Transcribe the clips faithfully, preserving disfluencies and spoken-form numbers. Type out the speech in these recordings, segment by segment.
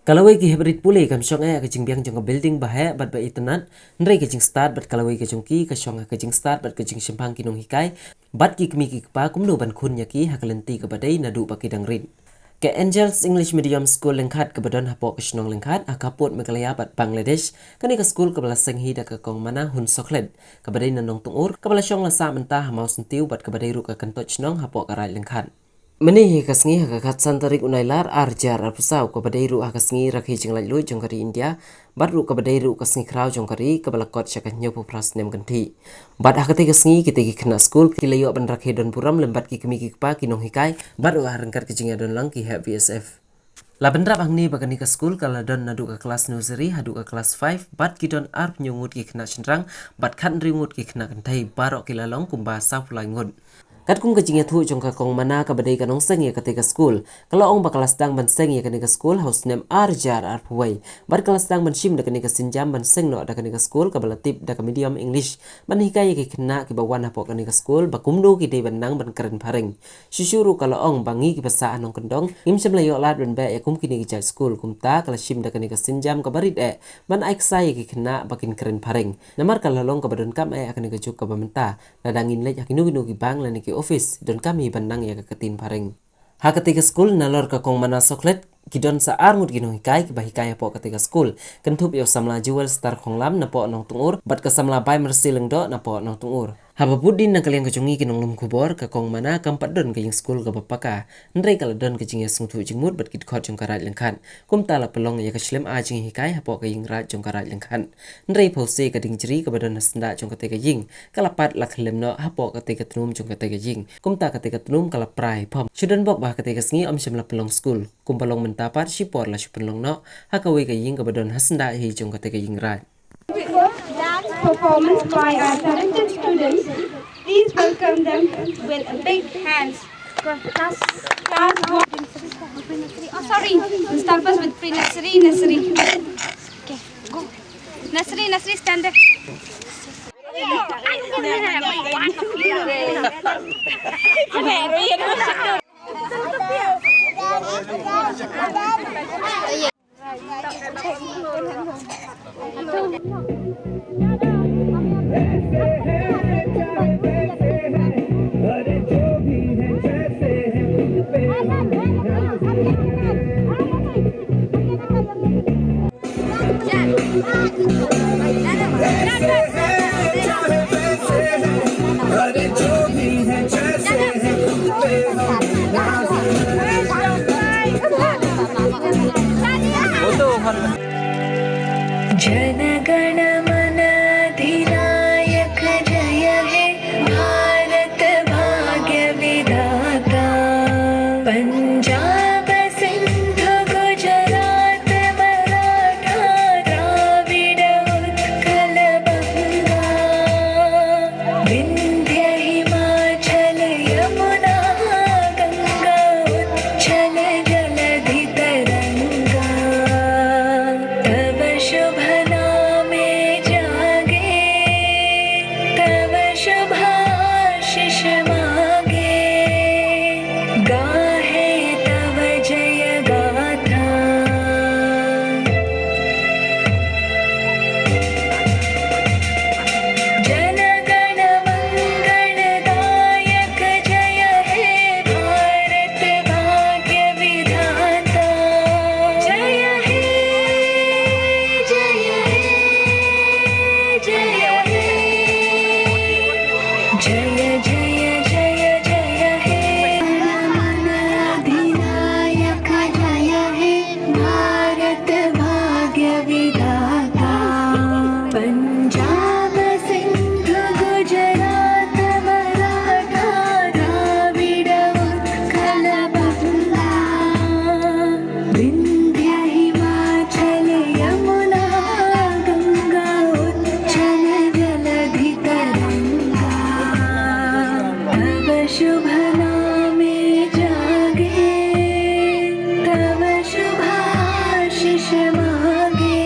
Ka lawei ki hep rit pule kam shong eh ha ka jingbiang jong ka building ba heh bad ba itynnad, hynrei ka jingstad bad ka lawei ka jong ki ka shong ha ka jingstad bad ka jingshemphang ki nonghikai bad ki kmie ki kpa kumno ban khun ïa ki ha ka lynti kaba dei naduh ba ki dang rit. Ka Angels English Medium School Lyngkhat kaba don hapoh ka shnong Lyngkhat ha ka pud Meghalaya bad Bangladesh, kane ka skul kaba la seng hi da ka Kong Mana Hun Sokhlet, kaba dei na Nongtyngur, kaba la shong la sah mynta ha Mawsyntiew bad kaba dei ruh ka kyntoit shnong hapoh ka Raid Lyngkhat. Mynne hi ka sngi ha ka khatsan tarik u Nailar ar hajar arphew saw, kaba dei ruh ha ka sngi rakhe jinglaitluid jong ka ri India, bad ruh kaba dei ruh ka sngi khraw jong ka ri kaba la kot sha ka hynñiewphew phra snem kynthih. Bad ha katei ka sngi kitei ki khynnah skul ki la ïoh ban rakhe don burom lem bad ki kmie ki kpa ki nonghikai, bad ruh ha ryngkat ka jingïadon lang ki hep V S F. La bynrap hangne ba kane ka skul ka la don naduh ka klas nursery haduh ka klas five, bad ki don arphew hynñiew ngut ki khynnah shynrang bad khathynriew ngut ki khynnah kynthei, baroh ki la long kumba sawphew lai ngut. Katkum ka jingïathuh jong ka Kong Mana kaba dei ka nongseng ïa katei ka skul, ka la ong ba ka la sdang ban seng ïa kane ka skul ha u snem ar hajar arphew wei, bad ka la sdang ban shim da kane ka sienjam ban seng noh da kane ka skul kaba la tip da ka medium English, ban hikai ïa ki khynnah kiba wan hapoh kane ka skul ba kumno ki dei ban nang ban kren phareng. Shuh shuh ruh ka la ong ba ngi kiba sah ha nongkyndong ngim shym la ïoh lad ban beh ïa kum kine ki jait skul, kumta ka la shim da kane ka sienjam kaba rit eh ban ai ksai ïa ki khynnah ba kin kren phareng. Namar ka la long kaba donkam eh ha kane ka juk kaba mynta, lada ngin leit ha kino kino ki bank lane ki office, donkam hi ban nang ïa ka ktien phareng. Ha katei ka skul nalor ka Kong Mana Sokhlet ki don sa ar ngut ki nonghikai kiba hikai hapoh katei ka skul, kynthup ïa u samla Jewel Star Khonglam napoh Nongtyngur bad ka samla Baimercy Lyngdoh napoh Nongtyngur. Haba bud dien na ka liang ka jong ngi ki nonglum khubor, ka Kong Mana kam pat don ka ïing skul kaba paka, hynrei ka la don ka jingïasngewthuh jingmut bad ki dkhot jong ka Raid Lyngkhat. Kumta la pynlong ïa ka shlem ai jinghikai hapoh ka ïing raid jong ka Raid Lyngkhat. Hynrei phewse ka dieng jri kaba don ha syndah jong katei ka ïing ka la pat la khyllem noh hapoh katei ka tnum jong katei ka ïing. Kumta katei ka tnum ka la prai phom. Shu don bok ba ha katei ka sngi ym shym la pynlong skul. Kumba long mynta pat shipor la shu pynlong noh ha kawei ka ïing kaba don ha syndah hi jong katei ka ïing raid. Dance performance by our talented students. Please welcome them with a big hands. Class, class one. Oh, sorry. We'll start first with pre-nursery, nursery. Okay, go. Nursery, nursery, stand up. जन गण मन अधिनायक जय हे भारत भाग्य विधाता। पंजाब सिंधु गुजरात मराठा द्राविड़ उत्कल बंगा। विंध्य हिमाचल यमुना गंगा उच्छल जलधि तरंगा। तव शुभ नामे जागे, तव शुभाशिष मागे। गाहे तव जय गाथा। जन गण मंगल दायक जय हे भारत भाग्य विधाता। जय हे, जय हे, जय हे। जय जय जय जय हे। अधिनायक जय हे भारत भाग्य विधाता। पंजाब सिंधु गुजरात मराठा द्राविड़ उत्कल बंगा। विंध्य हिमाचल यमुना गंगा उच्छल जलधि तरंगा। तव शुभ नामे जागे, तव शुभाशिष मागे।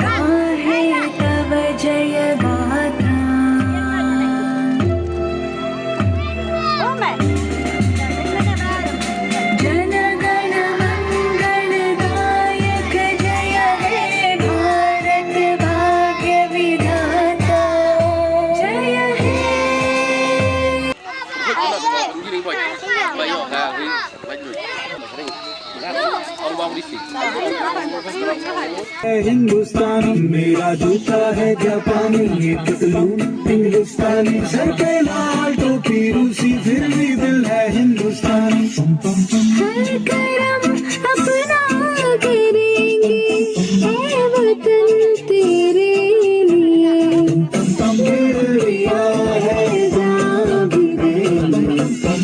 गाहे तव जय गाथा। जन गण मंगल है हिंदुस्तानी, मेरा जूता है जापानी, ये पतलून हिंदुस्तानी, सर पे लाल टोपी रूसी, फिर भी दिल है हिंदुस्तानी। हर करम अपना करेंगे, ऐ वतन तेरे लिए। तेरा है जान भी देंगे,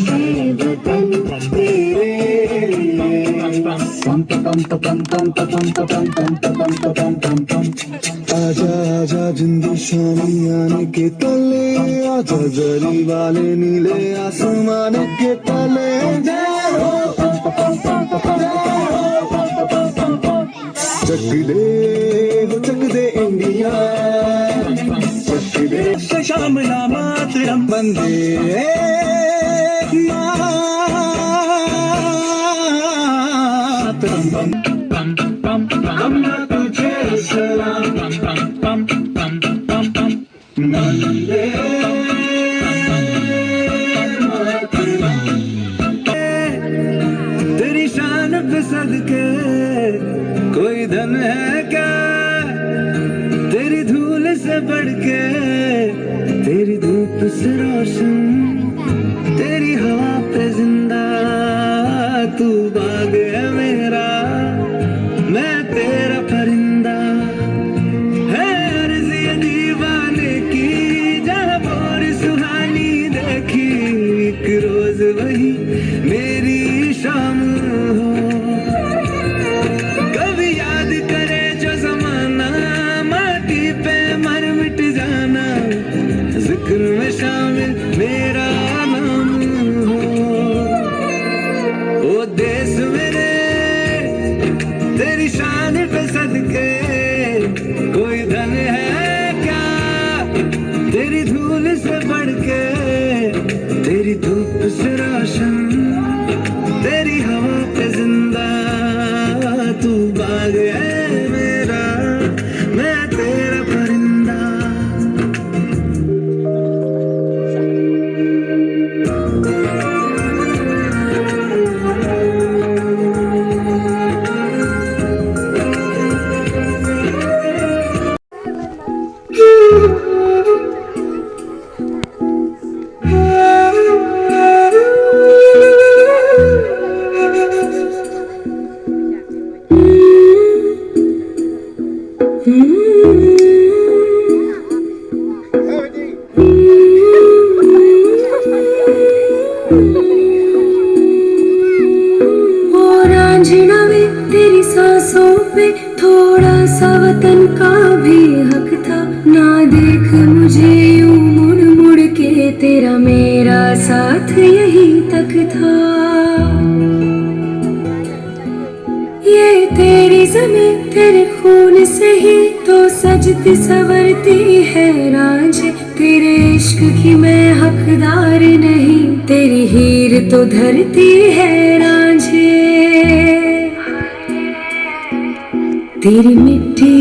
ऐ वतन तेरे लिए। आजा आजा जिंदशानी आने के तले, आजा जरी वाले नीले आसमान के तले। चक दे हो चक दे इंडिया, चक दे। शामला मातरम वंदे मातरम। अम्मा तुझे सलाम। वंदे मातरम। तेरी शान पे सदके, कोई धन है क्या तेरी धूल से बढ़ के, तेरी धूप से रोशन, तेरी हवा पे जिंदा। तू बाग है मेरा, मैं तेरा परिंदा। है अर्ज़ ये दीवाने की, जहाँ भोर सुहानी देखी, एक रोज वही मेरी शाम हो। कभी याद करे जो जमाना, माटी पे मर मिट जाना, जिक्र में शामिल मेरा नाम हो। ओ देश मेरे, तेरी शान पे सदके, कोई धन है क्या तेरी धूल से बढ़ के, तेरी धूप से रोशन, तेरी हवा पे जिंदा। तू बाग है मेरा, मैं तेरा परिंदा। ओ रांझना वे, तेरी सांसों पे थोड़ा सा वतन का भी हक था। ना देख मुझे यूं मुड़ मुड़ के, तेरा मेरा साथ यहीं तक था। ये तेरी जमीं, तेरे खून से ही तो सजती संवरती है रांझे। तेरे इश्क की मैं हकदार नहीं, तेरी हीर तो धरती है रांझे। तेरी मिट्टी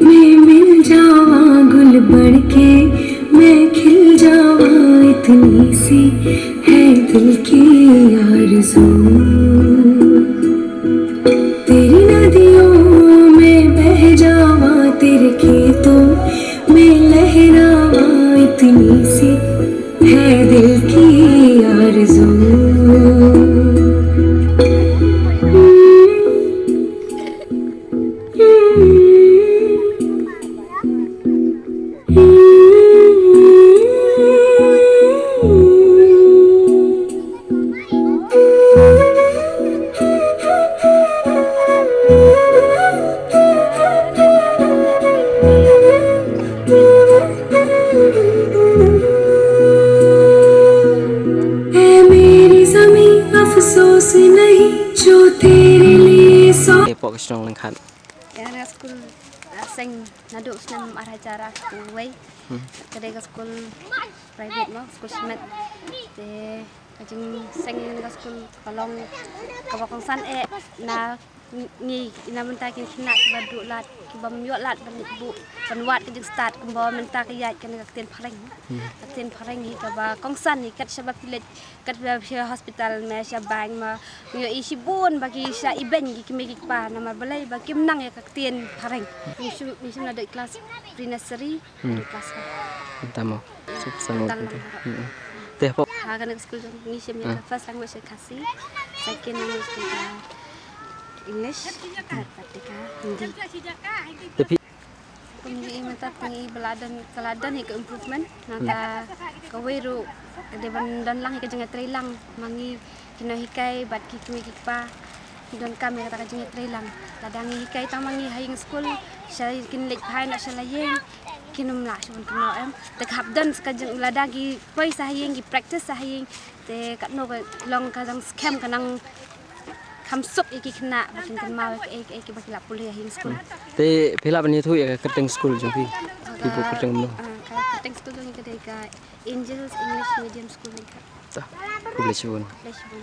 में मिल जावा गुल बन के, मैं खिल जावा, इतनी सी है दिल की आरज़ू। तेरी नदियों में बह जावा, तेरे खेतों में लहरावा, इतनी सी है दिल की आरज़ू। ऐ मेरी ज़मीं, अफ़सोस नहीं जो तेरे लिए सौ Te pok ka shnong Lyngkhat. Ïa nga skul, ah, seng naduh snem ar hajar arphew wei. Hmm. Ka dei ka skul private mo, skul shimet. Te ka jingseng ïa ka skul ka long kaba kongsan eh na Ngi na mynta ki khynnah kiba duh lad, kiba ym ïoh lad ban buh, ban wad ka jingstad, kumba mynta ka ïaid kane ka ktien phareng. Ka ktien phareng hi kaba kongsan hi kat shaba phi leit, kat ba phi hospital me sha bank ma, ngi ïohi shibun ba ki shah ibeiñ ki kmie ki kpa namar balei ba kim nang ïa ka ktien phareng. Ngi shim, ngi shim naduh klas pre-nursery, naduh klas. Tamo. Suk sang. Te hapoh. Ha kane ka skul jong ngi shim ïa ka first language ka Khasi, second language ka English, third pat ka Hindi. Te phi Kum ngi mynta ngi ba la don, ka la don hi ka improvement, nangta kawei ruh ka dei ban don lang hi ka jingïatreilang ma ngi ki nonghikai bad ki kmie ki kpa. Ngi donkam ïa kata ka jingïatreilang. Lada ngi hikai tang ma ngi ha ïing skul, sha kin leit phai noh sha la ïing, kin ym lah shuh ban kynmaw em. Te ka hap don sa ka jing, lada ngi poi sa ha ïing, ngi practice sa ha ïing, te katno ka long ka dang skhem ka nang kham suk ïa ki khynnah ba kin kynmaw ïa kaei kaei kiba ki la pule ha ïing skul. Te phi lah ban ïathuh ïa ka kyrteng skul jong phi? Phi buh kyrteng kumno? Ah, ka kyrteng skul jong ngi ka dei ka Angels English Medium School Ryngkat. Ta. Khublei shibun. Khublei shibun.